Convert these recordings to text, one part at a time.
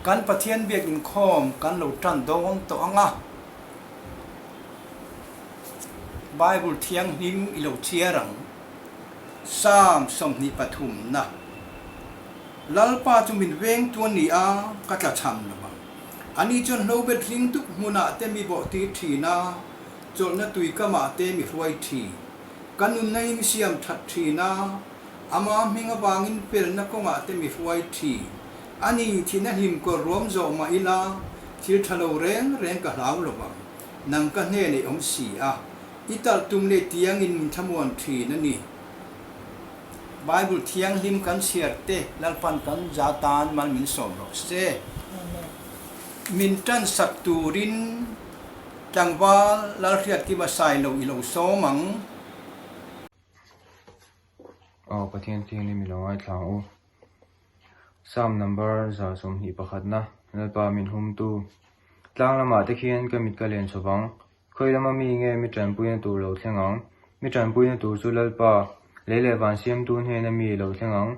Kan Pathian biak inkhawm kan lo tan dawn tawh ang a, Bible thianghlim i lo chhiar ang. Psalm 23 na, Lalpa chu min vengtu a ni a, ka tla chham lo ang. Ani chuan hlobet hling dup hmunah te mi bawh tir thin a, chawlhna tui kamah te mi hruai thin. Ka nunna hi mi siam that thin a, ama hming avangin felna kawngah te mi hruai thin. A ni, thihna hlim kawr ruam zawh mah ila, thil tha lo reng reng ka hlau lo vang. Nang ka hnen ei awm si a, i talh tum leh tiangin min thlamuan thin a ni. Bible thianghlim kan chhiar te Lalpan kan za tan mal min sawm rawh se. Min tan sak turin tlangval Lalhriatkima Sailo i lo sawm ang. Aw Pathian thianghlim i lo ngaithla ang u. Psalm number 121na, Lalpa min humtu. Tlang lamah te khian ka mit ka len chho vang. Khawi lama mi nge mi tanpuina tur lo thleng ang? Mi tanpuina tur chu Lalpa, lei leh van siamtu hnena mi lo thleng ang.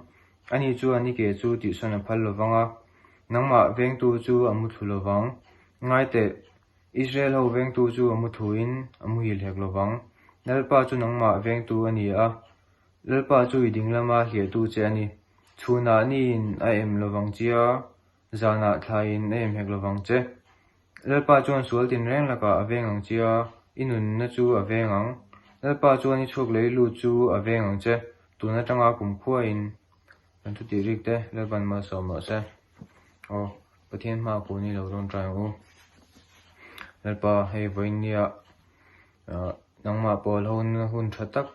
Ani chuan i ke chu tihsawn a phal lo vang a, nangmah vengtu chu a mu thlu lo vang. Ngai teh, Israel ho vengtu chu a mu thuin a muhil hek lo vang. Lalpa chu nangmah vengtu a ni a, Lalpa chu i ding lama hliahtu che a ni. Chhunah niin a em lovang che a, zanah thlaiin a em hek lovang che. Lalpa chuan sual tinreng lakah a veng ang che a, i nunna chu a veng ang. Lalpa chuan i chhuak lei lut chu a veng ang che, tun atanga kumkhuain kan thu tih rik te Lalpan malsawm rawh se. Aw, Pathian hma kun i lo rawn trai ang u. Lalpa, hei vawiin-nia nangmah pawl ho hun tha tak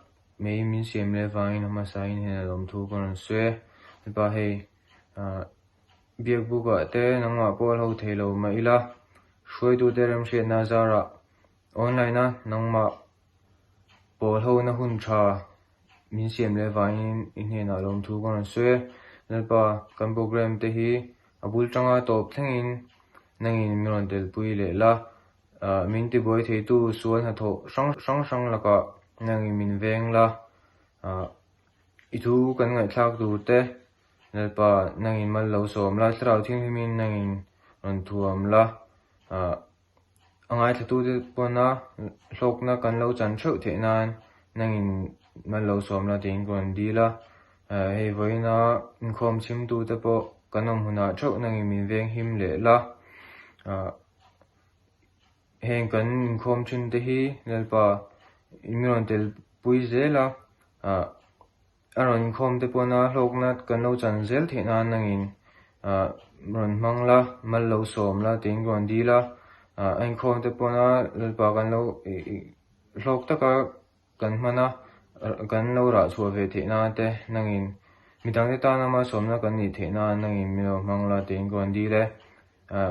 Mei min siam leh vangin a hmasain hian a lawmthu ka rawn sawi a, mipa hei ah biak bukah te nangmah pawh a hlo thei lo mah ila hruaitute remhriatna zarah online a nangmah pawl hona hun tha min siam leh vangin i hnenah lawmthu ka rawn sawi a, Lalpa kan program te hi a bul tanga tawp thlengin nangin min rawn telpui leh la. Min tibuai theitu sual hnathawh hrang hrang hrang lakah nangin min veng la, i thu kan ngaihthlak tur te Lalpa nangin mal lo sawm la, Thlarau Thianghlimin nangin rawn thuam la, a ngaithlatute pawna hlawkna kan lo chan theuh theih nan nangin mal lo sawm la tiin ka rawn dil a, hei vawiina inkhawm chhimtute pawh kan awm hunah theuh nangin min veng him leh la. Heng kan inkhawm thin te hi Lalpa min rawn tel pui zel a, ah a rawn inkhawm te pawna hlawkna kan lo chan zel theih nan nangin ah rawn hmang la, mal lo sawm la tiin ka rawn dil a, ah a inkhawm te pawna Lalpa kan lo hlawk taka Kan hman a, kan lo rah chhuah ve theih nan te nangin midangte tana malsawmna kan nih theih nan nangin min lo hmang la tiin ka rawn dil e.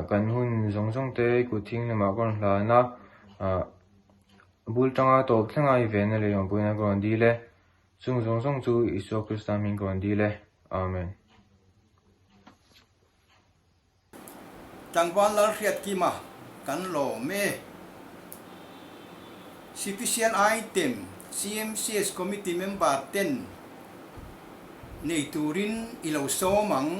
Kan hun zawng zawng te i kut thing lamah ka rawn hlan a, bul tanga tawp thlenga i venna leh lawmpuina ka rawn dil e. Chung zawng zawng chu Isua Krista hming ka rawn dil e. Amen. Tlangval Lalhriatkima kan lawm e. Sipisial Item, CMCS Committee member ten nei turin i lo sawm ang.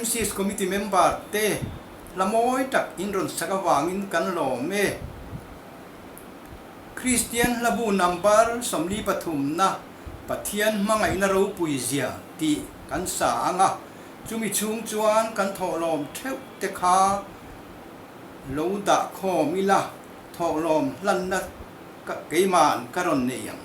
MCS Committee member te hla mawi tak in rawn sak avangin kan lawm e. Kristian hlabu number 43 na Pathian hmangaihna ropui zia tih kan sa ang a, chumi chhung chuan kan thawhlawm theuh te kha lo dah khawm ila, thawhlawm hlanna Keima'n ka rawn nei ang.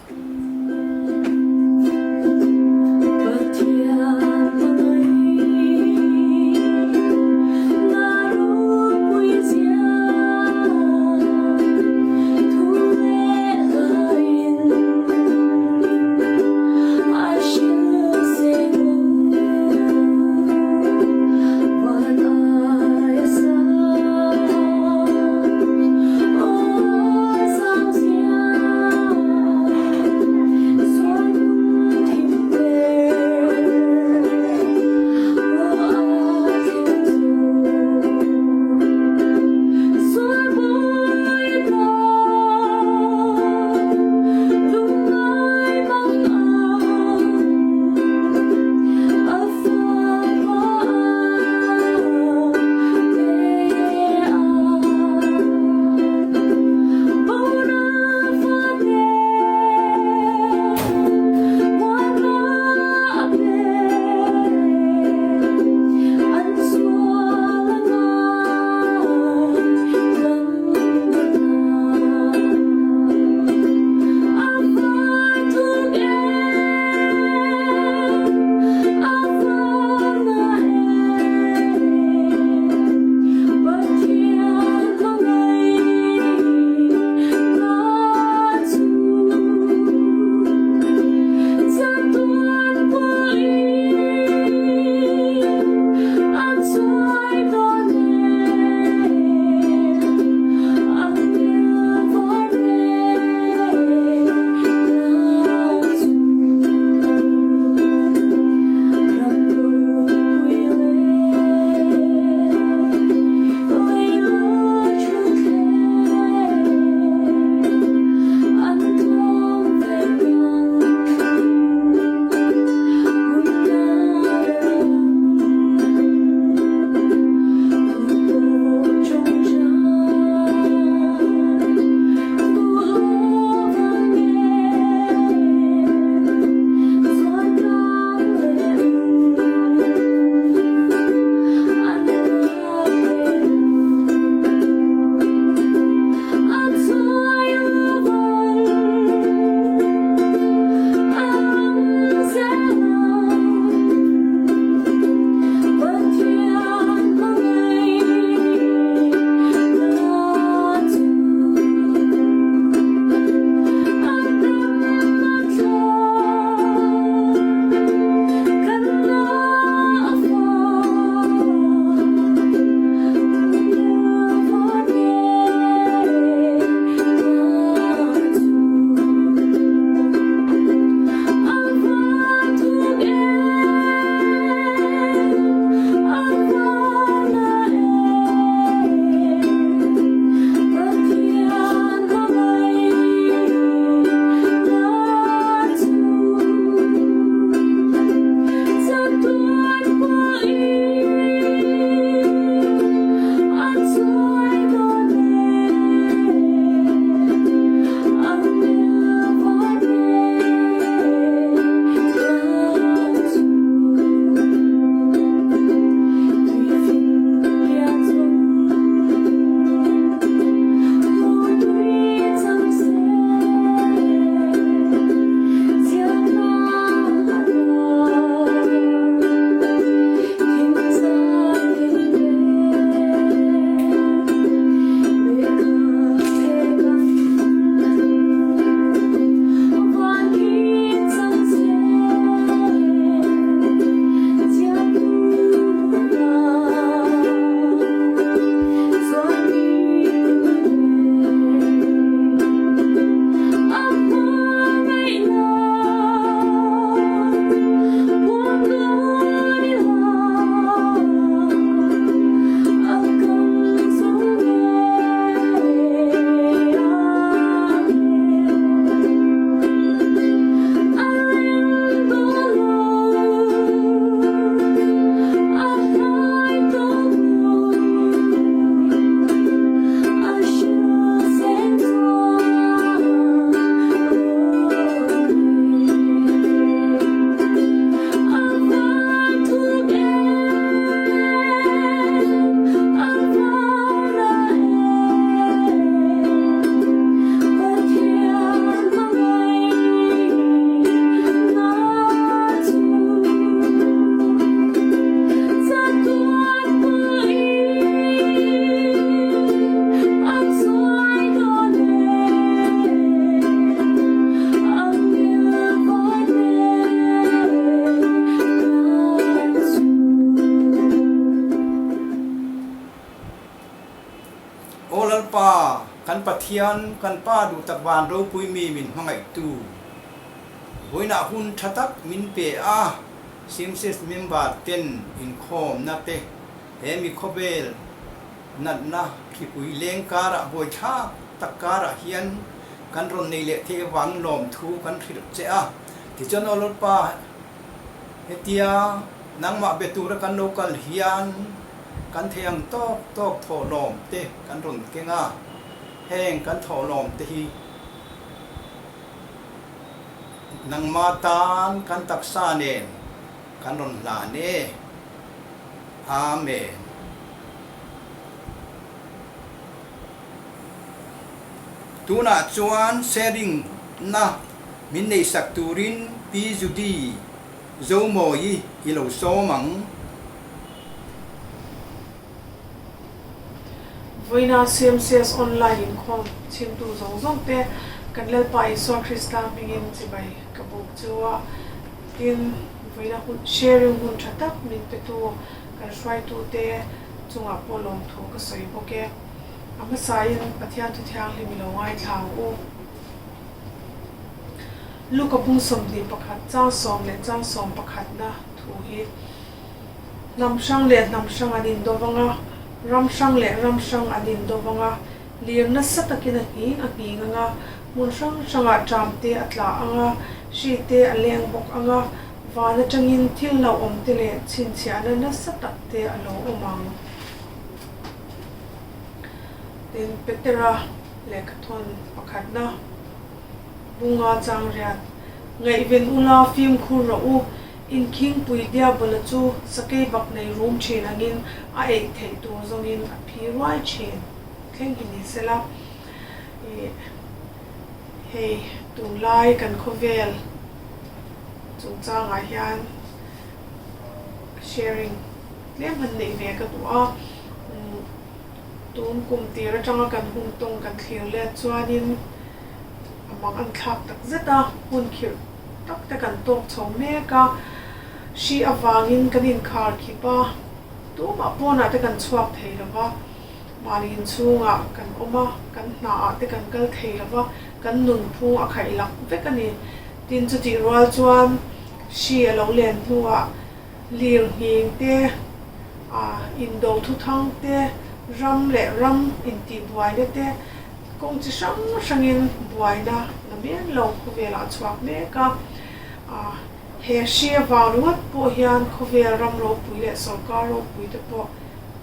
Kan Pathian, kan Pa duhtak van ropui mi min hmangaihtu, vawiinah hun tha tak min pe a, CMCS member ten inkhawmna te he mi khawvel natna thlipui leng karah buaithlak tak karah hian kan rawn nei leh thei avang lawmthu kan hrilh che a. Tichuan aw Lalpa, hetia nangmah be tura kan lo kal hian kan thei ang tawk tawk thawhlawm te kan rawn keng a, heng kan thawhlawm te hi nangmah tan kan taksa nen kan rawn hlan e. Amen. Tunah chuan sharing na min neihsak turin Pi Judy Zomawi i lo sawm ang. Vawiina CMCS Online inkhawm chhimtu zawng zawng te kan Lalpa Isua Krista hmingin chibai ka buk chu a. Tin, vawiina hun sharing hun tha tak min petu kan hruaitute chungah pawh lawmthu ka sawi bawk e. A hmasain Pathian thu thianghlim i lo ngaithla ang u. Luka bung 21 chang sawm leh chang sawm pakhatna thu hi hnam hrang leh hnam hrang an indo vang a, ram hrang leh ram hrang an indo vang a, lir nasa takin a nghing a nghing ang a, hmun hrang hrangah ṭam te a tla ang a, hri te a leng bawk ang a, van atangin thil hlauhawm te leh chhinchhiahna nasa tak te a lo awm ang. Tin, Petera lehkhathawn pakhatna bunga chang riat, Ngaihven ula fimkhur rawh u, inkhingpui diabola chu sakei bak nei rum thin angin a eih theih tur zawngin a phi ruai thin thleng hi ni sela. Ih, hei tunlai kan khawvel chungchangah hian sharing Tlem han neih ve ka duh a, tun kum tir atanga kan hun tawng kan thlir let chuanin a mang an thlak tak zet a, hun khirh tak te kan tawk chho mek a, hri avangin kan inkhar khip a, tumah pawnah te kan chhuak thei lo va, mahni inchhungah kan awm a, kan hnaah te kan kal thei lo va, kan nunphung a khaih lak vek a ni. Tin, chutih rual chuan hri a lo len hnuah Lirnghing te, indo thuthang te, ram leh ram intihbuaina te, kawng chi hrang hrangin buaina na men lo khawvelah a chhuak mek a. He hri avang ringawt pawh hian khawvel ram ropui leh sawrkar ropui te pawh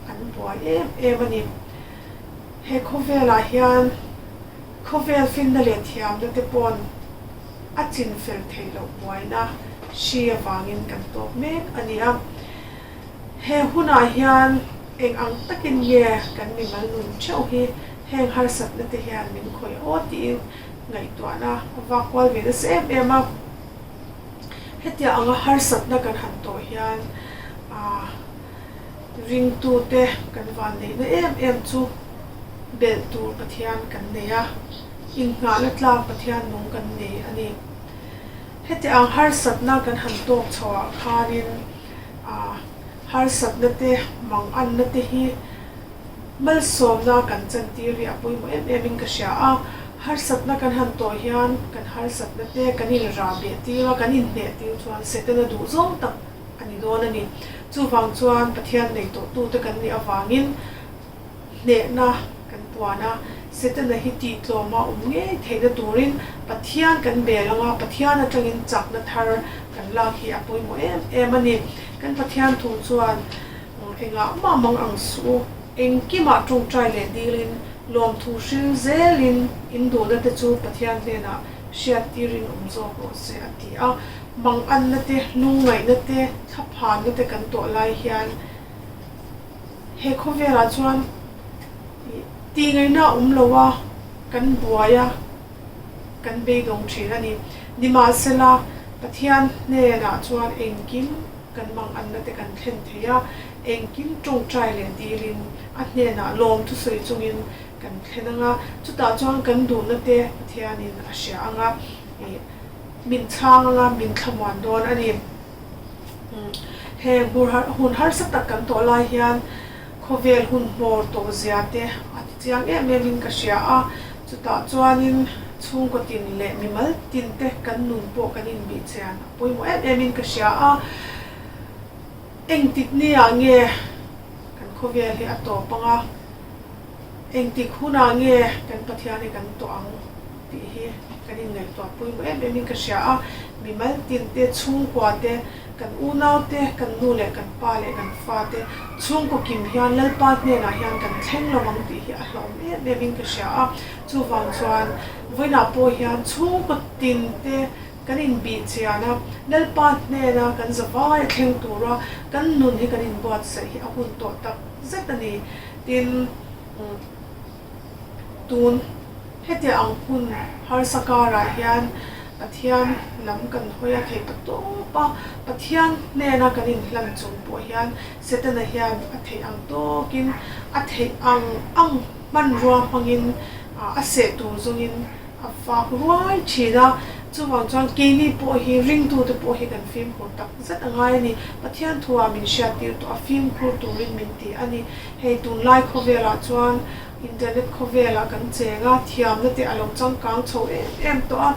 an buai em em a ni. He khawvelah hian khawvel finna leh thiamna te pawn a chin fel theih loh buaina hri avangin kan tawp mek a ni a. He hunah hian eng ang takin nge kan mimal nun theuh hi heng harsatna te hian min khawih aw tiin ngaihtuahna a vak kual ve nasa em em a. Hetiang anga harsatna kan han tawh hian ringtute kan vanneihna em em chu belh tur Pathian kan nei a. Innghahna tlak Pathian nung kan nei a ni. Heti ang harsatna kan han tawk chhoah khanin harsatna te, manganna te hi malsawmna kan chantir hi a pawimawh em em in ka hria a. Harsatna kan han tawh hian kan harsatna te kan inrah beh tir a, kan inhneh tir chuan Setana duh zawng tak a ni dawn a ni. Chuvang chuan Pathian nei tawhtute kan nih avangin Hnehna kan puan a, Setana hi tihtlawma awm ngei theihna turin Pathian kan bel ang a, Pathian atangin chakna thar kan lak hi a pawimawh em em a ni. Kan Pathian thu chuan engah mah mang ang suh u, engkimah tawngtai leh dilin, lawmthu hril zelin in duhna te chu Pathian hnenah hriattirin awm zawk rawh se a ti a. Manganna te, lungngaihna te, thlaphanna te kan tawh lai hian, He khawvelah chuan tih ngaihna a awm lo a, kan buai a, kan beidawng thin a ni. Nimahsela, Pathian hnenah chuan engkim kan manganna te kan thlen thei a, engkim tawngtai leh dilin a hnenah lawm thusawi chungin kan thlen ang a, chutah chuan kan duhna te Pathianin a hria ang a, min chhang ang a, min thlamuan dawn a ni. Heng hun harsa tak kan tawh lai hian khawvel hun hmawr tawh zia te a ti. chiang em em in ka hria a, chutah chuanin chhungkaw tin leh mimal tin te kan nun pawh kan inbih chian a pawimawh em em in ka hria a, engtik ni ah nge kan khawvel hi a tawp ang a, engtik hunah nge kan Pathian hi kan tawh ang tih hi kan inngaihtuah pawimawh em em in ka hria a, mimal tin te chhungkua te Kan unaute, kan nu leh kan pa leh kan fate chhungkaw kim hian Lalpa hnenah hian kan thleng lo ang tih hi a hlauhawm em em in ka hria a. Chuvang chuan vawiinah pawh hian chhungkaw tinte kan inbih chian a, Lalpa hnena kan zavai a thleng tura kan nun hi kan inbuatsaih hi a hun tawh tak zet a ni. Tin, Tun hetiang ang hun harsa karah hian Pathian lam kan hawi a theih ta tawp a, Pathian hnena kan inhlan chung pawh hian Setana hian a theih ang tawkin a theih ang ang hmanrua hmangin a seh tur zawngin a fak ruai thin a. Chuvang chuan keini pawh hi ringtute pawh hi kan fimkhur tak zet a ngai a ni. Pathian thuah min hriattir tawh a, fimkhur turin min ti a ni. Hei tunlai khawvelah chuan internet khawvelah kan cheng a, thiamna te a lo changkang chho em em tawh a.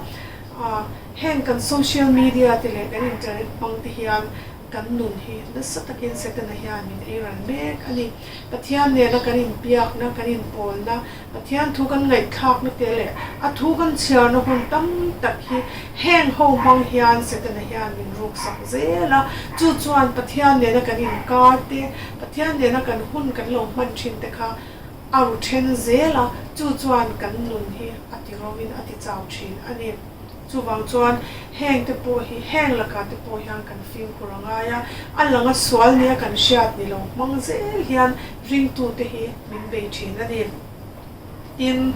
Aah heng kan social media te leh kan internet hmang te hian kan nun hi nasa takin Setana hian min ei ran mek a ni. Pathian nena kan inbiakna, kan inpawlna, Pathian thu kan ngaihthlakna te leh a thu kan chhiarna hun tam tak hi heng ho hmang hian Setana hian min ruksak zel a, chu chuan Pathian nena kan inkar te, Pathian nena kan hun kan lo hman thin te kha a ru then zel a, chu chuan kan nun hi a ti rovin a ti chau thin a ni. Chuvang chuan heng te pawh hi heng lakah te pawh hian kan fimkhur a ngai a, a langa sual nia kan hriat ni lo hmang zel hian ringtute hi min bei thin a ni. Tin,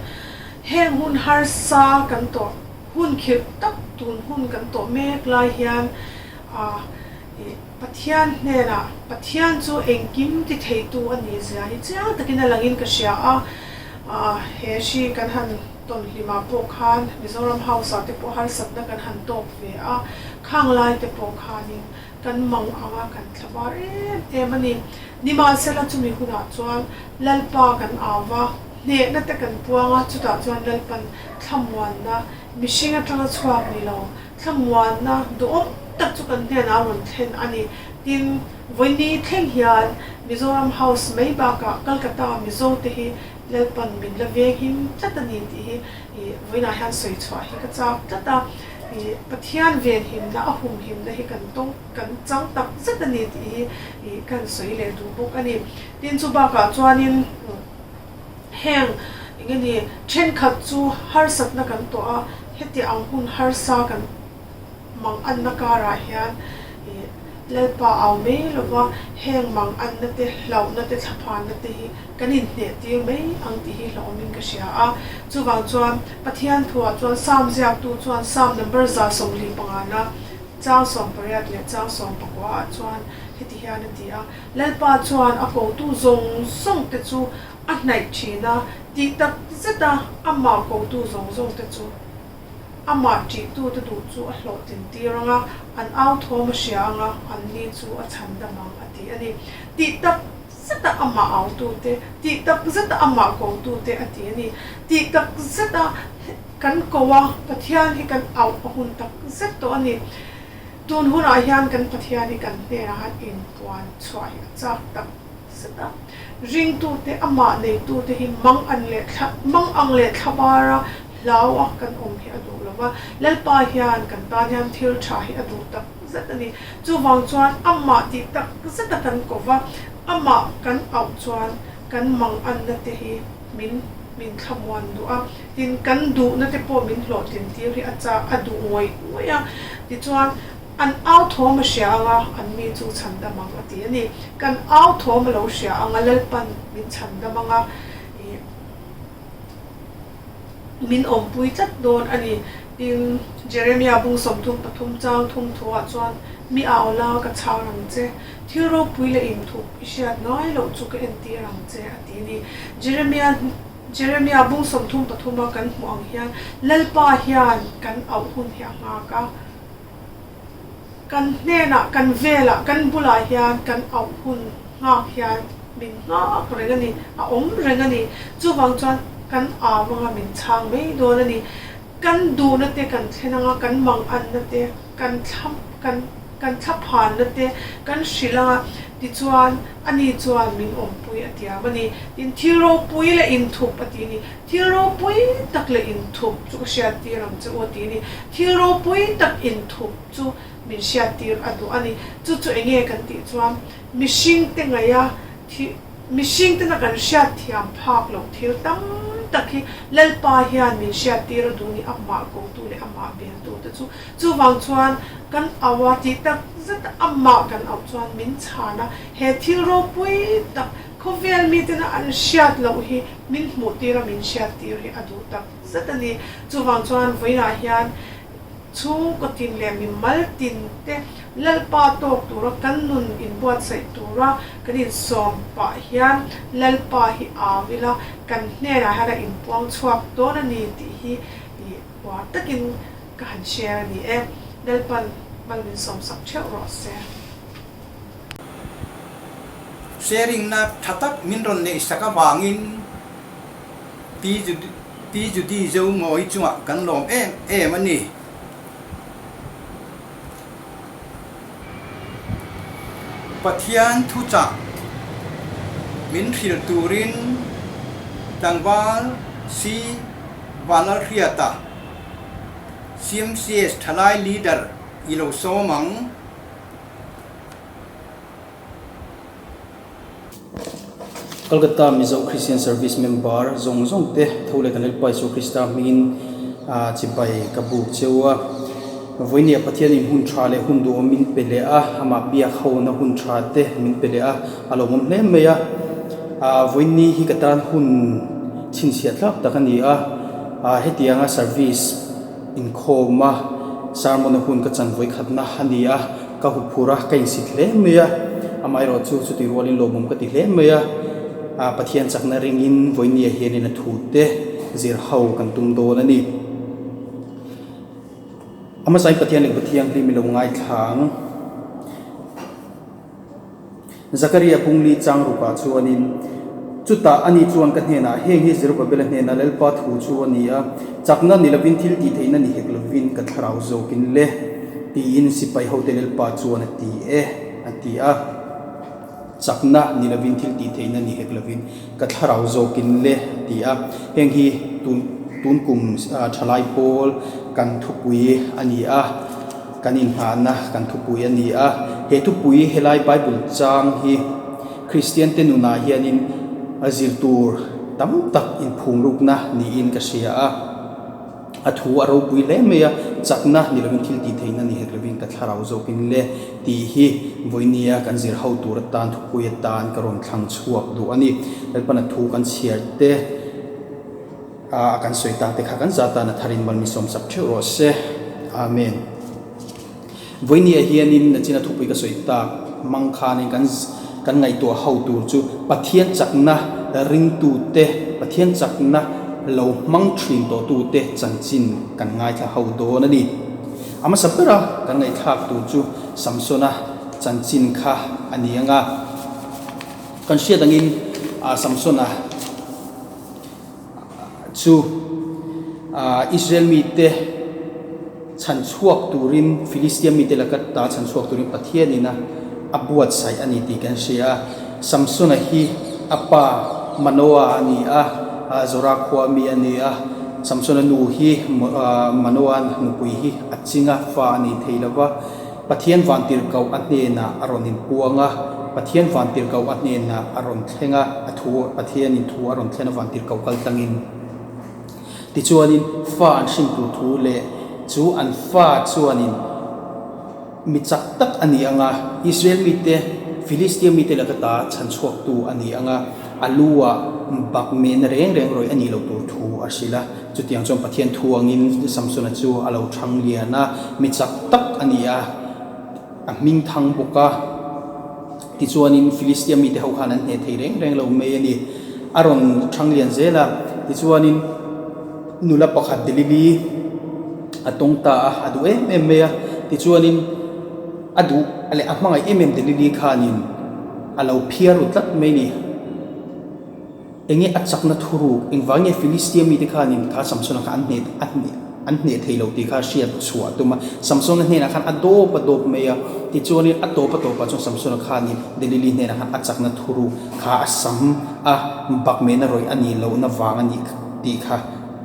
heng hun harsa kan tawh, hun khirh tak tun hun kan tawh mek lai hian ah ih Pathian hnenah Pathian chu engkim ti theitu a nih zia hi chiang takin a langin ka hria a, ah he hri kan han Tawnhlimah pawh khan Mizoram House ah te pawh harsatna kan han tawk ve a, khang lai te pawh khanin kan mang ang a, kan thla var em em a ni. Nimahsela chumi hunah chuan Lalpa kan au va, hnehna te kan puang a, chutah chuan Lalpan thlamuanna, mihring atanga chhuak ni lo, thlamuanna duhawm tak chu kan hnenah a rawn thlen a ni. Tin, vawiini thleng hian Mizoram House mai bakah Calcutta Mizo te hi Lalpan min la veng him tlat a ni tih hi ih vawiinah hian sawi chhuah hi ka chak tlat a, ih Pathian ven himna a hum himna hi kan tawng kan chang tak zet a ni tih hi ih ka han sawi leh duh bawk a ni. Tin chu bakah chuanin heng eng nge ni thenkhat chu harsatna kan tawh a, heti ang hun harsa kan Mang anna karah hian ih Lalpa au mai lova heng mang anna te, hlauhna te, thlaphanna te hi kan inhneh tir mai ang tih hi hlauhawmin ka hria a. Chuvang chuan Pathian thuah chuan Psalm ziaktu chuan Psalm number 145 na chang 18 leh chang 19 ah chuan heti hian a ti a, Lalpa chuan a kotu zawng zawng te chu a hnaih thin a, tih tak zeta amah kotu zawng zawng te chu Amah ṭihtute duh chu a hlawhtlin tir ang a, an au thawm a hria ang a, an ni chu a chhan dam ang, a ti a ni. Tih tak zeta amah autute, tih tak zeta amah kotute a ti a ni. Tih tak zeta kan ko a, Pathian hi kan auh a hun tak zet tawh a ni. Tun hunah hian kan Pathian hi kan hnenah han inpuan chhuah hi a chak tak zet a. Ringtute, amah neitute hi mang an leh thla, mang ang leh thlabara hlau a kan awm hi a duh lo va, Lalpa hian kan tan hian thil tha hi a duh tak zet a ni. Chuvang chuan amah tih tak zeta kan ko va, amah kan auh chuan kan mang anna te hi min min thlamuan duh a, tin kan duhna te pawh min hlawhtlin tir hi a chak a duh ngawih ngawih a. Tichuan an au thawm a hria ang a, an mi chu chhan dam ang a ti a ni. Kan au thawm a lo hria ang a, Lalpan min chhan dam ang a, ih. Min awmpui tlat dawn a ni. Tin, Jeremia bung 33 chang thum thuah chuan, Mi au la, ka chhang ang che. Thil ropui leh inthup i hriat ngai loh chu ka entir ang che, a ti a ni. Jeremia Jeremia bung 33 a kan hmuh ang hian Lalpa hian kan auh hun hi a nghak a. Kan hnenah, kan velah, kan bulah hian kan auh hun nghak hian. min nghak reng a ni, a awm reng a ni. Chuvang chuan kan au anga min chhang mai dawn a ni. Kan duhna te kan thlen anga kan manganna te, kan thla kan kan thlaphanna te kan hrilh anga tichuan ani chuan min awmpui a tiam a ni. Tin, thil ropui leh inthup a ti a ni. Thil ropui tak leh inthup chu ka hriattir ang che u a ti a ni. Thil ropui tak inthup chu min hriattir a duh a ni. Chu chu eng nge kan tih chuan mihring te ngaih a thi mihring tena kan hriatthiam phak loh thil tam tak hi Lalpa hian min hriattir a duh ni amah kotu leh amah beltu te chu. Chuvang chuan kan auh a tih tak zet a amah kan auh chuan min chhan a, he thil ropui tak khawvel mitena an hriat loh hi min hmuh tir a min hriattir hi a duh tak zet a ni. Chuvang chuan vawiinah hian Chhungkaw tin leh mimal tin te Lalpa tawk tura kan nun inbuatsaih tura kan insawm pah hian Lalpa hi au ila kan hnenah hian a inpuang chhuak dawn a ni tih hi uar takin ka han share a ni e. Lalpan mal min sawmsak theuh rawh se. Sharing na tha tak min rawn neih sak avangin Pi Pi Judy Zo Ngawi chungah kan lawm em em a ni. Pathian thuchah min hrilh turin tlangval Si Vanlalhriata, CMCS thalai leader i lo sawm ang. Kolkata Mizo Christian Service member zawng zawng te tho leh kan Lalpa Isua Krista hmingin chibai ka buk cheu a. Vawinia Pathianin hun tha leh hun duhawm min pe leh a, amah biak hona hun tha te min pe leh a, a lawmawm hle mai a. Vawiini hi ka tan hun chhinchhiah tlak tak a ni a, hetianga service inkhawm a sermon a hun ka chan vawikhatna a ni a. Ka huphur a, ka insit hle mai a, amaherawh chu chuti rualin lawmawm ka ti hle mai a, Pathian chakna ringin vawinia hianin a thute zir ho kan tum dawn a ni. A hmasain Pathian leh Pathianghlim i lo ngaithla ang. Zakaria pungli chang rukah chuanin, Chutah ani chuan ka hnenah, Heng hi Zerubabela hnena Lalpa thu chu a ni a, chakna ni lovin thil tih theihna ni hek lovin ka thlarau zawkin le, tiin sipai hote Lalpa chuan a ti e, a ti a. Chakna ni lovin thil tih theihna ni hek lovin ka thlarau zawkin le, a ti a. Heng hi tun tun kum thalai pawl kan thupui a ni a. Kan inngahna kan thupui a ni a, he thupui helai Bible chang hi Kristiante nunah hianin a zir tur tam tak inphumrukna niin ka hria a. A thu a ropui hle mai a, chakna ni lovin thil tih theihna ni hek lovin ka thlarau zawkin le tih hi vawinia kan zir ho tur atan thupui atan ka rawn thlang chhuak duh a ni. Lalpana thu kan chhiar te. A kan sawi tak te kha kan za tan a tharin mal min sawmsak theuh rawh se. Amen. Vawinia hianin nachina thupui ka sawi tak hmang khanin kan kan ngaihtuah ho tur chu Pathian chakna ringtute, Pathian chakna lo hmang thin tawhtute chanchin kan ngaithla ho dawn a ni. A hmasa bera kan ngaihthlak tur chu Samsona chanchin kha a ni ang a. Kan hriat angin Samsona Chu Israel mite chhan chhuak turin, Philistia mite laka ta chhan chhuak turin Pathianin a buatsaih a ni tih kan hria a. Samsona hi a pa Manoa a ni a, Zora khua mi a ni a. Samsona nu hi Manoa nupui hi a ching a, fa a nei thei lo va. Pathian vantirhkoh a hnenah a rawn inpuang a, Pathian vantirhkoh a hnenah a rawn thleng a, a thu, Pathianin thu a rawn thlen a vantirhkoh kal tlangin. Tichuanin fa an hrin tur thu leh chu an fa chuanin mi chak tak a ni ang a, Israel mite, Filistia mite laka ta chhan chhuaktu a ni ang a, a lu ah bak mehna reng reng rawih a nih loh tur thu a hrilh a. Chutiang chuan Pathian thu angin Samsona chu a lo thang lian a, mi chak tak a ni a, a hming thang bawk a. Tichuanin Filistia mite ho khan an hneh thei reng reng lo mai a ni. A rawn thang lian zel a, tichuanin nula pakhat Delili a tawng ta a, a duh em em mai a. Tichuanin a duh leh a hmangaih em em Delili khanin. A lo phiar ru tlat mai ni. Enge a chakna thuruk? Engvang nge Filistia mite khanin kha Samsona kha an hneh a hneh an hneh thei lo tih kha hriat chhuah a tum a. Samsona hnenah khan a dawp a dawp mai a. Tichuanin a tawp a tawpah chuan Samsona khanin Delili hnenah khan a chakna thuruk kha a sam a bakmehna rawih a nih lohna vang a nih tih kha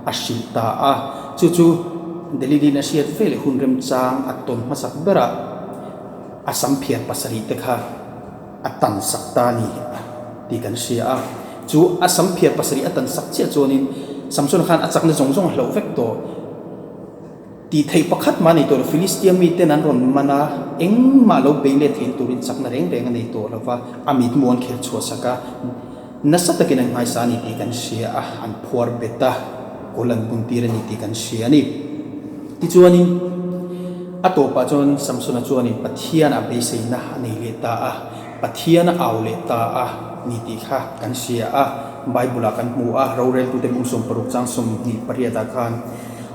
a hrilh ta a. Chu chu Delili'n a hriat ve leh hun remchang a tawn hmasak berah a sam phiar pasarih te kha a tan sak ta a ni tih kan hria a. Chu a sam phiar pasarih a tan sak chiah chuanin Samsona khan a chakna zawng zawng a hloh vek tawh. Tih theih pakhat mah a nei tawh lo. Filistia miten an rawn man a, engmah lo bei let theihna turin chakna reng reng a nei tawh lo va, a mitmu an kher chhuah sak a. Nasa takin an nghaisa a ni tih kan hria a, an phuar bet a, kawl an bun tir a ni tih kan hria a ni. Tichuanin, a tawpah chuan Samsona chuanin Pathianah beiseina a nei leh ta a, Pathian a au leh ta a ni tih kha kan hria a. Bible-ah kan hmu a, roreltute bung 60 chang 28 ah khan,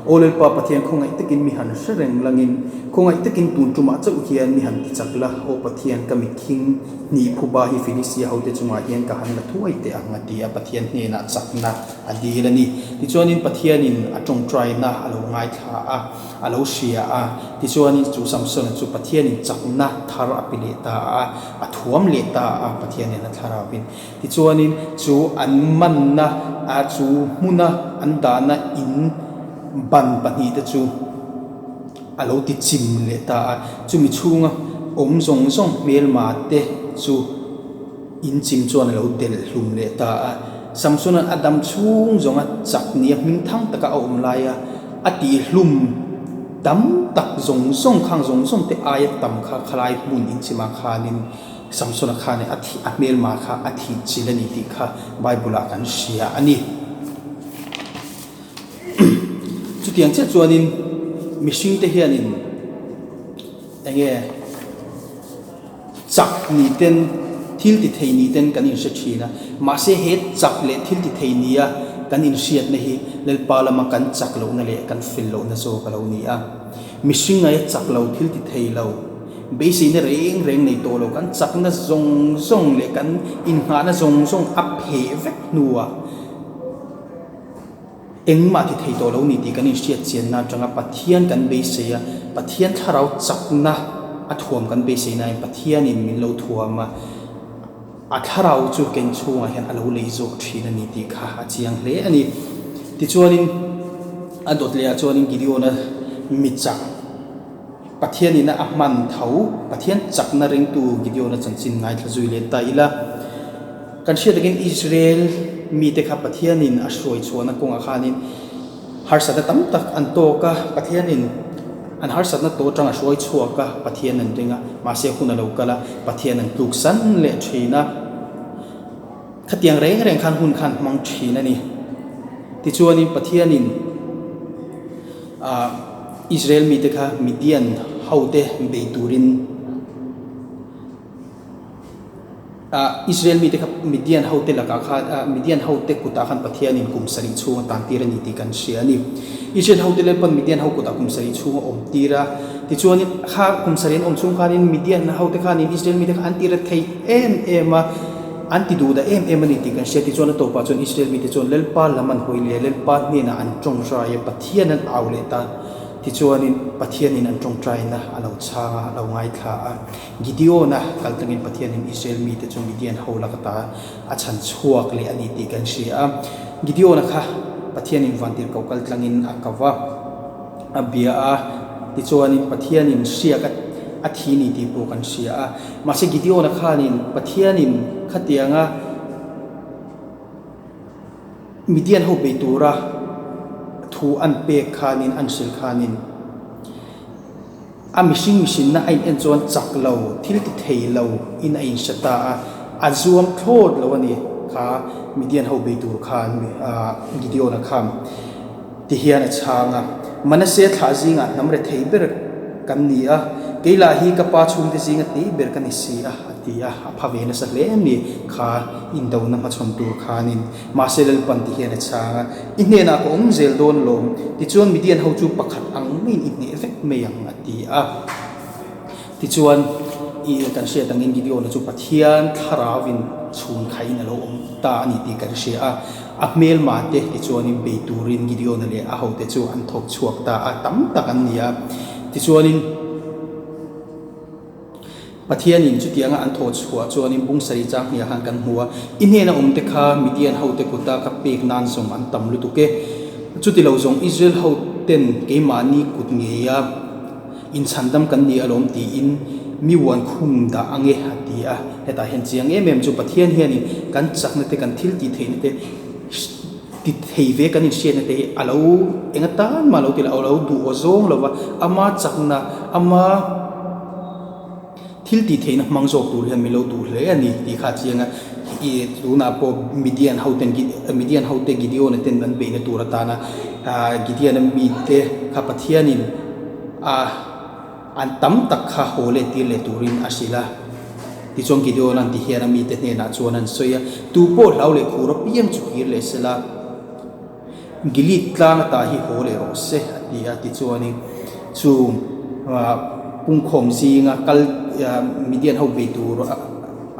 Aw Lalpa Pathian khawngaih takin mi han hre reng langin, khawngaih takin tun tumah chauh hian mi han tichak la, Aw Pathian ka mitkhing, Hnih phuba hi Filistia hote chungah hian ka han la thuai teh ang a ti a, Pathian hnenah chakna a dil a ni. Tichuanin Pathianin a tawngtaina a lo ngaithla a, a lo hria a. Tichuanin chu Samsona chu Pathianin chakna thar a pe leh ta a, a thuam leh ta a Pathianin a thlarauvin. Tichuanin chu an manna a chu hmuna an dahna in ban pahnihte chu, A lo ti chim leh ta a, chumi chhunga awm zawng zawng hmelma te chu in chim chuan a lo delh hlum leh ta a. Samsona'n a dam chhung zawnga chak nia hming thang taka a awm laia a tih hlum tam tak zawng zawng khang zawng zawng te aia tam kha khalai hmun in chimah khanin Samsona khanin a thih a hmelma kha a thih chilh a ni tih kha Bible-ah kan hria a ni. Chutiang chiah chuanin mihringte hianin eng nge chak ni ten thil ti thei ni ten kan inhre thin a, mahse he chak leh thil ti thei nia kan inhriatna hi Lalpa lama kan chak lohna leh kan fel lohna zawk a lo ni a. Mihring aia chak lo thil ti thei lo, beiseina reng reng nei tawh lo kan chakna zawng zawng leh kan innghahna zawng zawng a pheh vek hnuah, Engmah ti thei tawh lo ni tih kan inhriat chianna atanga Pathian kan beisei a, Pathian thlarau chakna a thuam kan beisei nain Pathianin min lo thuam a, a thlarau chu ken chhungah hian a lo lei zawk thin a ni tih kha a chiang hle a ni. Tichuanin a dawt lehah chuanin Gideon-a mi chak Pathianina a hman tho, Pathian chakna ringtu Gideon-a chanchin ngaithla zui leh ta ila. Kan hriat takin Israel mite kha Pathianin a hruai chhuahna kawngah khanin harsatna tam tak an tawk a, Pathianin an harsatna tawh atang a hruai chhuak a, Pathian an ring a, mahse hun a lo kal a, Pathian an tluksan leh thin a. Khatiang reng reng khan hun khan hmang thin a ni. Tichuanin Pathianin ah Israel mite kha Midian hote bei turin ah Israel mite kha Midian hote lakah khan ah Midian hote kutah khan Pathianin kum sarih chhung a tan tir a ni tih kan hria a ni. Israel hote Lalpan Midian ho kutah kum sarih chhung a awm tir a, tichuanin kha kum sarih an awm chhung khanin Midian hote khanin Israel mite kha an ti ret thei em em a, An ti duh dah em em a ni tih kan hria tichuan a tawpah chuan Israel mite chuan Lalpa lam an hawi leh a, Lalpa hnenah an tawngtai a, Pathian an au leh ta. Tichuanin Pathianin an tawngtaina a lo chhang a, a lo ngaithla a. Gideon-a kal tlangin Pathianin Israel mite chu Midian ho lak ata a chhan chhuak leh a ni tih kan hria a. Gideon-a kha Pathianin vantirhkoh kal tlangin a ko va. A bia a, tichuanin Pathianin hriak a a thi ni tih pawh kan hria a. Mahse Gideon-a khanin Pathianin khatianga Midian ho bei tura thu an pek khanin, an hrilh khanin a mihring mihrinna a in en chuan chak lo, thil ti thei lo in a inhre ta a, a zuam thlawt lo a ni kha Midian ho bei tur khan Gideon-a khan. Ti hian a chhang a, Manase thlah zingah hnam rethei ber kan ni a, kei lah hi ka pa chhungte zinga tih ber ka ni si a, a ti a, a pha ve nasa hle em ni kha indona hmachhawn tur khanin. Mahse Lalpan ti hian a chhang a, I hnenah ka awm zel dawn lawm, tichuan Midian ho chu pakhat ang maiin i hneh vek mai ang, a ti a. Tichuan. I kan hriat angin Gideon-a chu Pathian thlarauin chhun khaihin a lo awm ta a ni tih kan hria a. A hmelma te tichuanin bei turin Gideon-a leh a hote chu an thawk chhuak ta a, tam tak an ni a. Tichuanin Pathianin chutianga an thawh chhuah chuanin bung sarih chang hniah khan kan hmu a, I hnena awmte kha Midian hote kuta ka pek nan zawng an tam lutuk e. Chuti lo zawng Israel hoten keimahni kut ngeia Inchhandam kan ni alawm tiin mi uan khum dah ang e a ti a. Hetah hian chiang em em chu Pathian hianin kan chakna te kan thil tih theihna te ti thei ve kan inhriatna te hi a lo eng atan mah lo ti lo a lo duh aw zawng lo va, ama chakna ama Thil tih theihna hmang zawk tur hian min lo duh hle a ni tih kha a chiang a. I tunah pawh Midian hoten Midian hote Gideon-a ten an beihna tur atana Gideon-a mite kha Pathianin a an tam tak kha haw let tir leh turin a hrilh a. Tichuan Gideon-a'n ti hian a mite hnenah chuan an sawi a, Tu pawh hlau leh khur apiang chu kir leh sela. Gilead tlang ata hi haw leh rawh se, a ti a. Tichuanin chu pungkhawm zinga kal Midian ho bei tur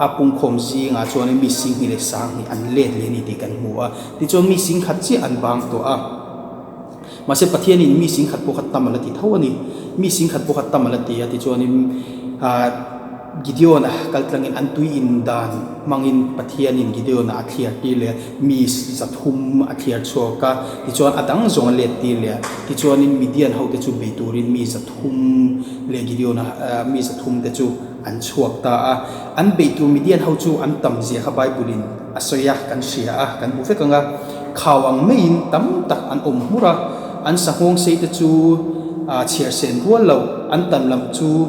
a pungkhawm zingah chuanin mi singhnih leh sanghnih an let leh a ni tih kan hmu a. Tichuan mi singkhat chiah an bang tawh a. Mahse Pathianin mi singkhat pawh kha tam a la ti tho a ni. Mi singkhat pawh kha tam a la ti a. Tichuanin Gideon-a kal tlangin an tui in dan hmangin Pathianin Gideon-a a thliar tir leh a, mi zathum a thliar chhuak a, tichuan a dang zawng a let tir leh a. Tichuanin Midian hote chu bei turin mi zathum leh Gideon-a mi zathum te chu an chhuak ta a. An bei tur Midian ho chu an tam zia kha Bible-in a sawi a, kan hria a, kan hmu vek ang a. Khau ang maiin tam tak an awm hmur a, an sanghawng sei te chu chhiar sen rual lo, an tam lam chu,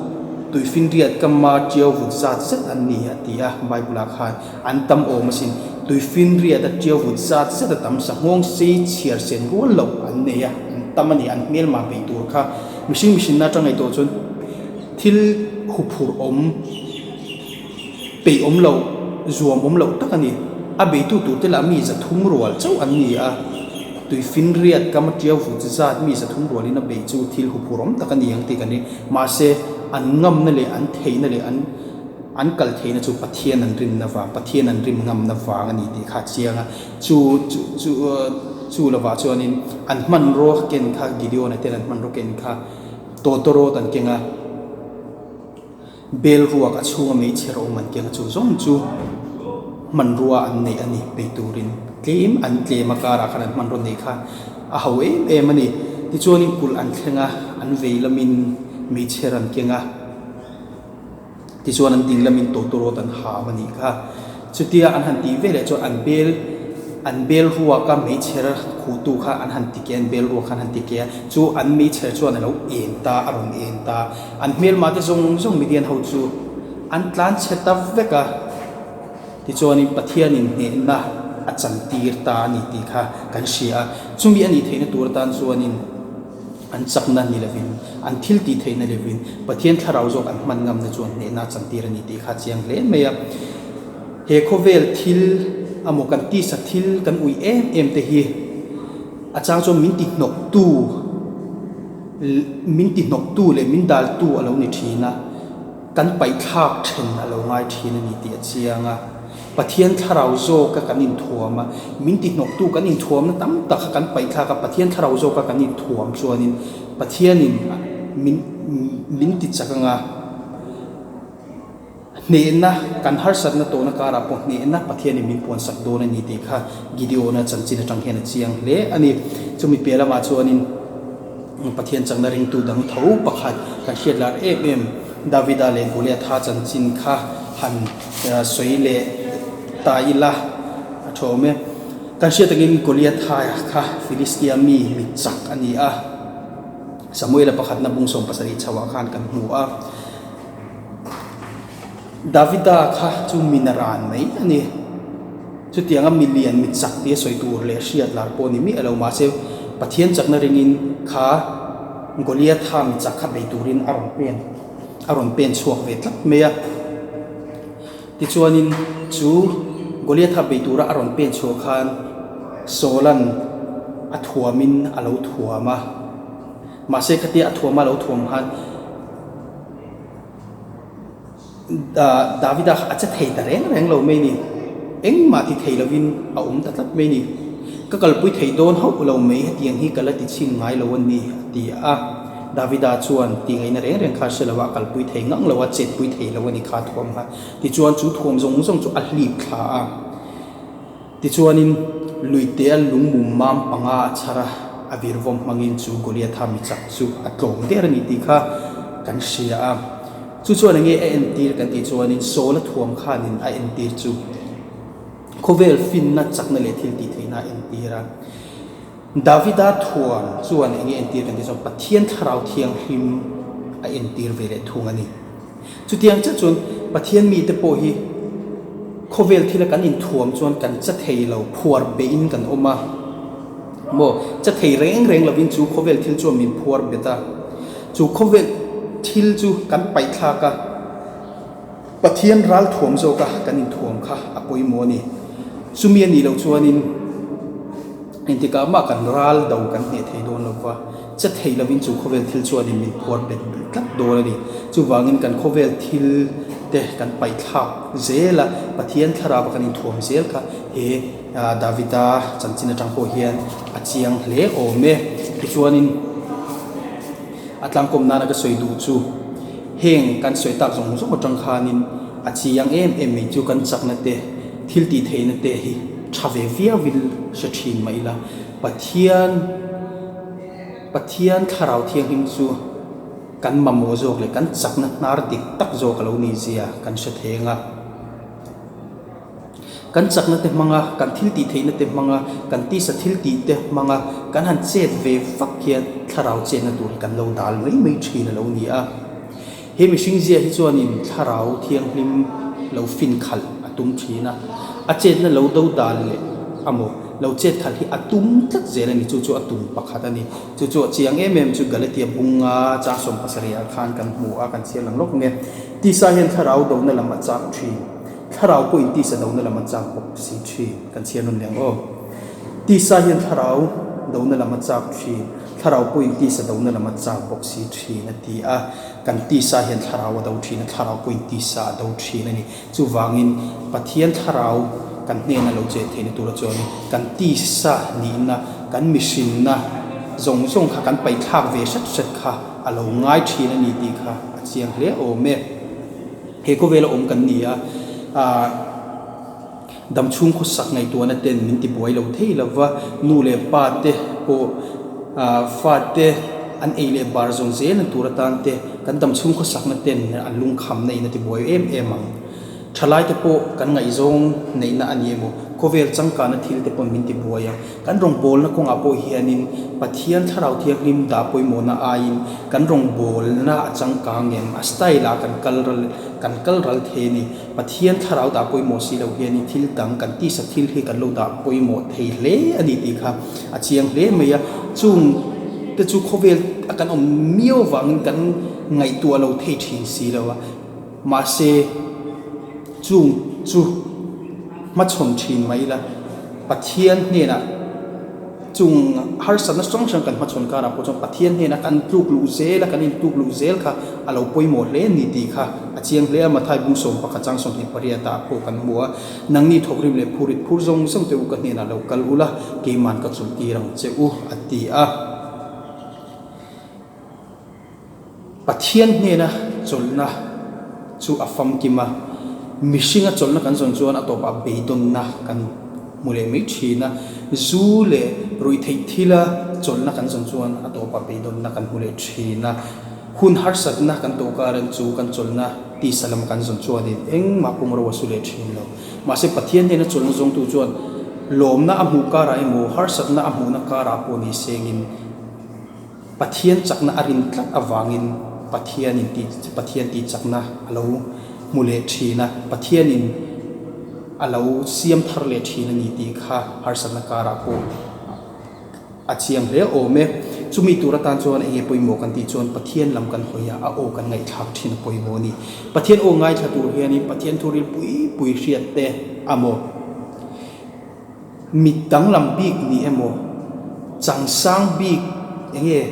Tuifinriat kama tiau vut zat zet an ni a ti a, Bible-ah khan an tam awm asin. Tuifinriat a tiau vut zat zet a tam sa nghawng sei chhiar sen rual loh an nei a, an tam a ni, an hmelmah beih tur kha. Mihring mihrinna atang ngaihtuah chuan thil huphurh awm, peih awm loh, zuam awm loh tak a ni. A beitu turte lah mi zathum rual chauh an ni a, tuifinriat kama tiau vut zat mi zathum rualin a beih chu thil huphurh awm tak a ni ang tih kan ring. Mahse, an ngamna leh an theihna leh an an kal theihna chu Pathian an rinna vang, Pathian an rim ngamna vang a ni tih kha a chiang a. Chu chu chu chu lovah chuanin an hmanraw ken kha Gideon-a ten an hmanraw ken kha tawtawrawt an keng a. Bel ruak a chhunga meichher awm an keng a chu zawng chu hmanrua an neih a ni bei turin tlem an tlem a karah khan an hmanraw neih kha a ho em em a ni. Tichuanin kulh an thleng a, an vei lamin meichher an keng a, tichuan an ding lamin tawtawrawt an ham a nih kha. Chutia an han tih veleh chuan an bel an bel ruaka meichher khuhtu kha an han ti ke a, an bel ruak kha an han ti ke a, chu an meichher chuan a lo en ta, a rawn en ta. An hmelmah te zawng zawng Midian ho chu an tlan chhe ta vek a, tichuanin Pathianin hnehna a chantir ta a ni tih kha kan hria a. Chumi a nih theihna tur atan chuanin an chakna ni lovin, an thil tih theihna lovin Pathian thlarau zawk an hman ngamna chuan hnehna a chantir a ni tih kha a chiang hle mai a. He khawvel thil amaw kan tisa thil kan ui em em te hi a chang chuan min ti hnawktu, Min tihnawktu leh min daltu a lo ni thin a, kan paihthlak then a lo ngai thin a ni tih a chiang a. Pathian thlarau zawka kan inthuam a, min tihnawktu kan inthuamna tam tak kha kan paihthlak a, Pathian thlarau zawka kan inthuam chuanin Pathianin min min tichak ang a. Hnehna, kan harsatna tawhna karah pawh hnehna Pathianin min puansak dawn a ni tih kha Gideona chanchin atang hian a chiang hle a ni. Chumi piah lamah chuanin Pathian chakna ringtu dang tho pakhat kan hriat lar em em Davida leh Goliatha chanchin kha han sawi leh ta ila a tha awm e. Kan hriat takin Goliatha kha Philistia mi mi chak a ni a, Samuela pakhatna bung 17 chhoah khan kan hmu a. Davida kha chu mi na ran mai a ni. Chutianga mi lian mi chak tia sawi tur leh hriat lar pawh ni miah lo mahse Pathian chakna ringin kha Goliatha mi chak kha bei turin a rawn pen a rawn pen chhuak ve tlat mai a. Tichuanin chu Goliatha bei tura a rawn pen chhuah khan Saula'n a thuamin a lo thuam a. Mahse khatia a thuama a lo thuam khan. Davida kha a che thei ta reng reng lo mai ni. Engmah ti thei lovin a awm ta tlat mai ni. Ka kalpui thei dawn hauh lo mai hetiang hi ka la ti chhin ngai lo a ni, a ti a. Davida chuan ti ngaihna reng reng kha hre lo a, a kalpui thei ngang lo a, chetpui thei lo a ni kha thuam kha. Tichuan chu thuam zawng zawng chu a hlip thla a. Tichuanin luitea lungmum mam panga a chhar a, a virvawm hmangin chu Goliatha mi chak chu a tlawm der a ni tih kha kan hria a. Chu chuan enge a entir kan tih chuanin Saula thuam khanin a entir chu khawvel finna chakna leh thil tih theihna a entir a. Davida thuam chuan enge entir kan tih chuan Pathian Thlarau Thianghlim a entir ve leh thung a ni. Chutiang chiah chuan Pathian mite pawh hi khawvel thila kan inthuam chuan kan cha thei lo, phuar beihin kan awm a maw? Cha thei reng reng lovin chu khawvel thil chuan min phuar bet a, chu khawvel thil chu kan paihthlak a, Pathian ral thuam zawka kan inthuam kha a pawimawh a ni. Chumi a nih loh chuanin. Engtikah mah kan ral do kan hneh thei dawn lo va, che thei lovin chu khawvel thil chuanin min phuar bet tlat dawn a ni. Chuvangin kan khawvel thil te kan paihthlak zel a, Pathian thlarau a kan inthuam zel kha he Davida chanchin atang pawh hian a chiang hle awm e. Tichuanin. A tlangkawm nana ka sawi duh chu heng kan sawi tak zawng zawng atang khanin a chiang em em mai chu kan chakna te, thil tih theihna te hi tha ve viauin hre thin mah ila Pathian Pathian thlarau thianghlim chu kan mamawh zawk leh kan chakna hnar dik tak zawk a lo nih zia kan hre theng a. Kan chakna te hmanga, kan thil tih theihna te hmanga, kan tisa thil tih te hmanga kan han chet ve vak hian thlarau chetna tur hi kan lo dal mai mai thin a lo ni a. He mihring zia hi chuanin thlarau thianghlim lo fin khalh a tum thin a, a chetna lo do dal leh amaw lo chet khalh hi a tum tlat zel a ni, chu chu a tum pakhat a ni. Chu chu a chiang em em chu Galatia bunga chang 70 ah khan kan hmu a, kan chhiar lang lawk nge. Tisa hian thlarau dona lam a chak thin. Thlarau pawhin tisa dona lam a chak bawk si thin. Kan chhiar nawn leng aw. Tisa hian thlarau dona lam a chak thin, thlarau pawhin tisa dona lam a chak bawk si thin a ti a. Kan tisa hian thlarau a do thin a, thlarau pawhin tisa a do thin a ni. Chuvangin Pathian thlarau kan hnena lo chet theihna tura chuanin kan tisa nihna, kan mihrinna zawng zawng kha kan paihthlak ve hret hret kha a lo ngai thin a ni tih kha a chiang hle awm e. He khawvela awm kan ni a, aah damchhung khawsak ngaihtuahna ten min ti buai lo thei lo va, nu leh pa te pawh aah fa te an ei leh bar zawng zel an tur atan te kan damchhung khawsakna ten an lungkhamna in a ti buai em em ang. Thalai te pawh kan ngaihzawng neihna a ni emaw, khawvel changkana thil te pawn min ti buai a, Kan rawngbawlna kawngah pawh hianin Pathian Thlarau Thianghlim dah pawimawhna aiin kan rawngbawlna a changkang em? A style ah kan kal ral kan kal ral thei a ni. Pathian Thlarau dah pawimawh si lo hianin thil dang kan tisa thil hi kan lo dah pawimawh thei hle a ni tih kha a chiang hle mai a. Chung te chu khawvel a kan awm miau vangin kan ngaihtuah lo thei thin si lo a. Mahse, chung chu hmachhawn thin mai ila, Pathian hnenah chung harsatna hrang hrang kan hmachhawn karah pawh chuan Pathian hnena kan tluk luh zel a, kan intluk luh zel kha a lo pawimawh hle a ni tih kha a chiang hle a. Mathai bung 11 chang 28 ah pawh kan hmu a, Nangni thawkrim leh phurit phur zawng zawng te u ka hnenah lo kal ula, keiman ka chulhtir ang che u, a ti a. Pathian hnena chawlhna chu a famkim a, mihringa chawlhna kan zawn chuan a tawpah beidawnna kan hmu leh mai thin a, zu leh ruihtheih thila chawlhna kan zawn chuan a tawpah beidawnna kan hmu leh thin a, hun harsatna kan tawh karin chu kan chawlhna tisa lama kan zawn chuanin engmah kawngro a su leh thin lo. Mahse Pathian hnena chawlhna zawngtu chuan lawmna a hmuh karah emaw harsatna a hmuhna karah pawh ni sengin, Pathian chakna a rin tlat avangin Pathianin tih Pathian tih chakna a lo hmu leh thin a, Pathianin a lo siam thar leh thin a ni tih kha harsatna karah pawh a chiang hle awm e. Chumi tur atan chuan eng nge pawimawh kan tih chuan Pathian lam kan hawi a, a aw kan ngaihthlak thin a pawimawh a ni. Pathian aw ngaithla tur hianin Pathian thuril pui pui hriat te a maw? Mit danglam bik ni emaw, changsang bik eng nge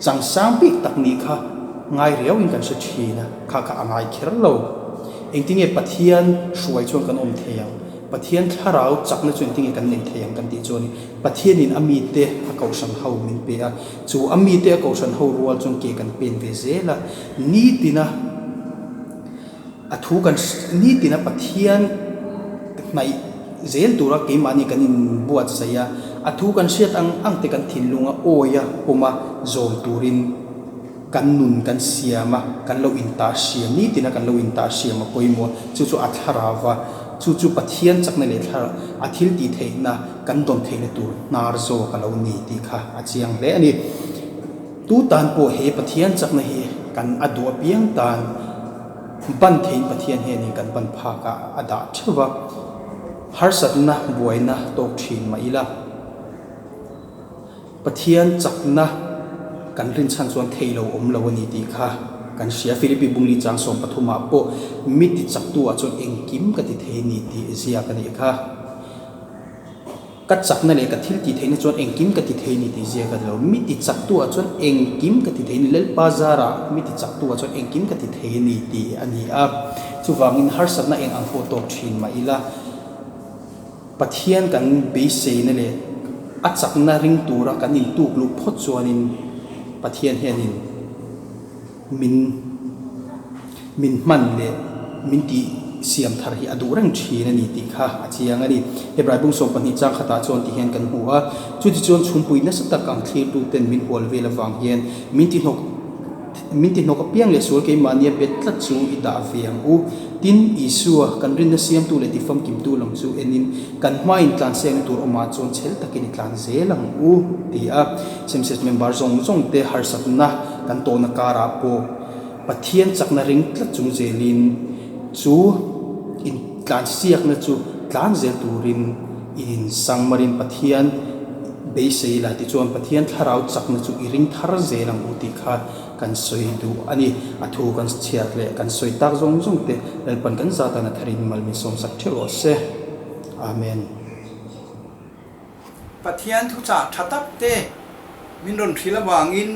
changsang bik tak nih kha ngai riauin kan hre thin a, kha kha a ngai kher lo. Engtinge Pathian hruai chuan kan awm thei ang? Pathian thlarau chakna chu engtinge kan nei thei ang kan tih chuan Pathianin a mite a kohhran ho min pe a, chu a mite a kohhran ho rual chuan ke kan pen ve zel a, nitina a thu kan nitina Pathian hnaih zel tura keimahni kan inbuatsaih a, a thu kan hriat ang ang te kan thinlunga awia pawma zawm turin. Kan nun kan siam a, kan lo intah hriam, nitina kan lo intah hriam a pawimawh a, chu chu a thlarau va, chu chu Pathian chakna leh thlarau, a thil tih theihna kan dawn theihna tur hnar zawk a lo ni tih kha a chiang hle a ni. Tu tan pawh he Pathian chakna hi kan a duh apiang tan ban theiin Pathian hianin kan ban phakah a dah theuh va, harsatna buaina tawk thin mah ila. Pathian chakna kan rinchhan chuan thei lo awm lo a ni tih kha kan hria. Philippi bungli chang 13 ah pawh mi ti chaktu ah chuan engkim ka ti thei a ni tih ziak a nih kha. Ka chakna leh ka thil tih theihna chuan engkim ka ti thei a ni tih ziak a ni lo. Mi ti chaktu ah chuan engkim ka ti thei a ni. Lalpa zarah mi ti chaktu ah chuan engkim ka ti thei a ni tih a ni a. Chuvangin harsatna eng ang pawh tawk thin mah ila. Pathian kan beiseina leh a chakna ring tura kan intuk luh phawt chuanin Pathian hianin min min hman leh min tih siam thar hi a duh reng thin a ni tih kha a chiang a ni. Hebrai bung 12 chang khatah chuan ti hian kan hmu a, chutichuan chhungpui nasa tak ang thlirtuten min hual vel avang hian min tihnawk Min ti hnawk apiang leh sual keimahnia bet tlat chu i dah ve ang u. Tin, Isua, kan rinna siamtu leh tifamkimtu lam chu enin, kan hmain tlansiakna tur awmah chuan chhel takin i tlan zel ang u, ti a. Semses member zawng zawng te harsatna kan tawhna karah pawh Pathian chakna ring tlat chung zelin chu intlansiakna chu tlan zel turin i insangmarin Pathian Beisei la tichuan Pathian thlarau chakna chu i ring thar zel ang u tih kha kan sawi duh a ni. A thu kan chhiat leh kan sawi tak zawng zawng te Lalpan kan zatan a tharin mal min sawmsak theuh rawh se. Amen. Pathian thuchah tha tak te min rawn hrilh avangin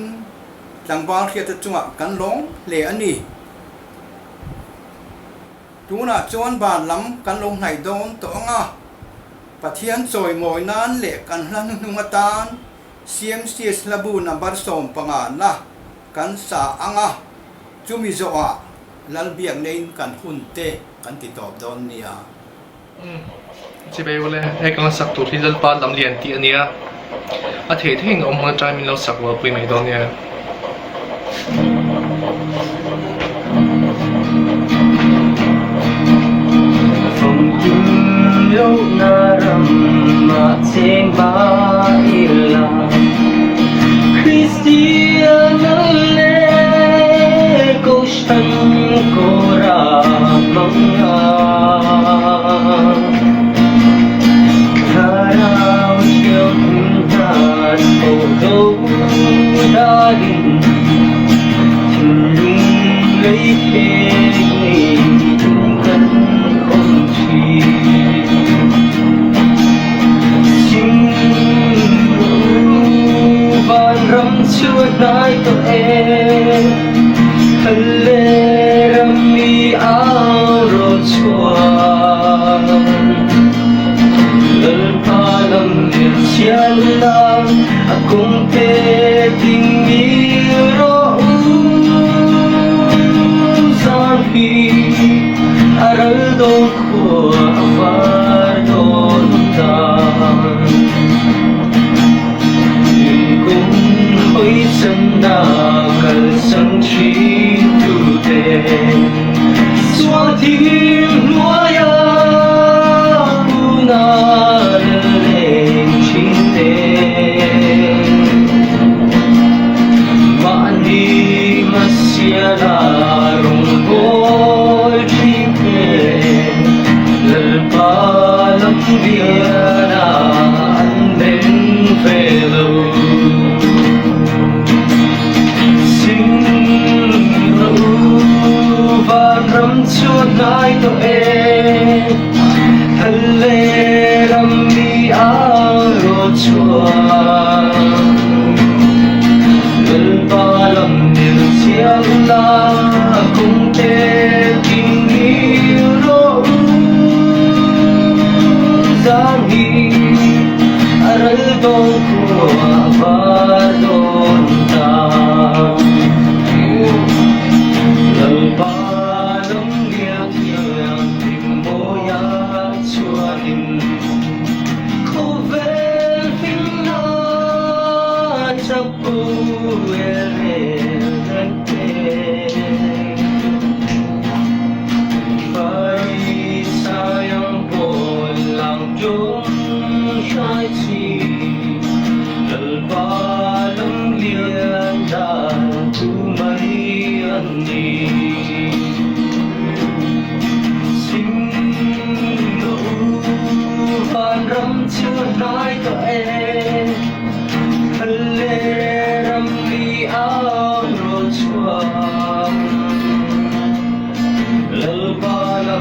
tlangval hriata chungah kan lawng hle a ni. Tunah chuan van lam kan lo hnaih dawn tawh ang a, Pathian chawimawi nan leh kan hla hnuhnung atan CMCS hlabu number 15 na kan sa ang a, chumi zawhah Lalbiakneiin kan hun te kan ti tawp dawn nia. Chibai ule, hei ka la sak tur hi Lalpa lam lian tih a nia. A theih theihin awm hmun atangin min lo sak rualpui mai dawn nia.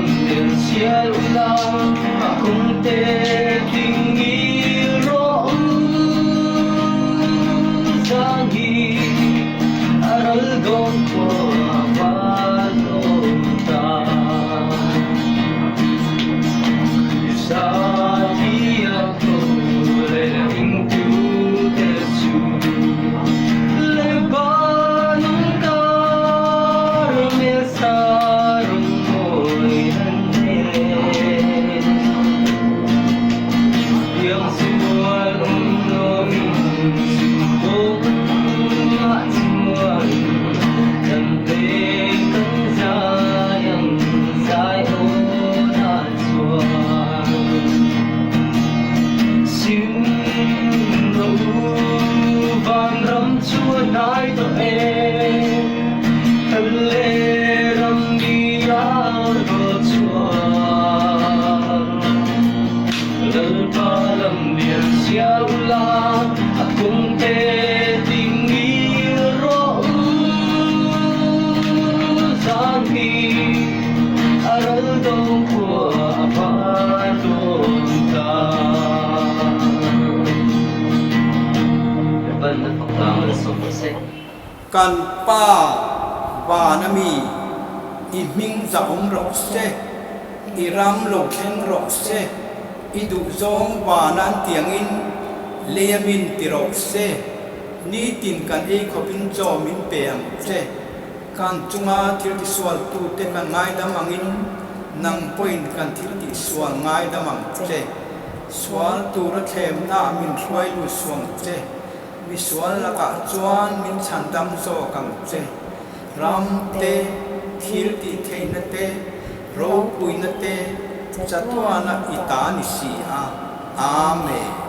lam lian sial ula, a kawngte ding ngil rawh u. Zan hi a ral dawn khua a van awm ta. Krista thiam tho leh ringtute chu Lebanon kar hmelsa rawn mawi an nen. Piangsual awm lovin sumdawngah chuan kan peng kan zai ang zai awnah chuan sim rawh u vanram chu a hnai tawh e kal leh ram ni a rawh chuan Lalpa lam lian sial ula a kawngte ding ngil rawh u zan hi a ral dawng khua a var dawn ta. Lalpan a fak vang a sawm rawh se. Kan Pa van a mi, i hming zahawm rawh se, i ram lo thleng rawh se, i duhzawng van an tiangin lei a min ti rawh se, nitin kan ei khawpin chaw min pe ang che. Kan chunga thil tisualtute kan ngaidam angin nang pawhin kan thil tihsual ngaidam ang che. Sual tura thlemnaah min hruai lut suang che. Misual lakah chuan min chhandam zawk ang che. Ram te, thil tihtheihna te, ropuina te chatuana i ta ni si a. Amen.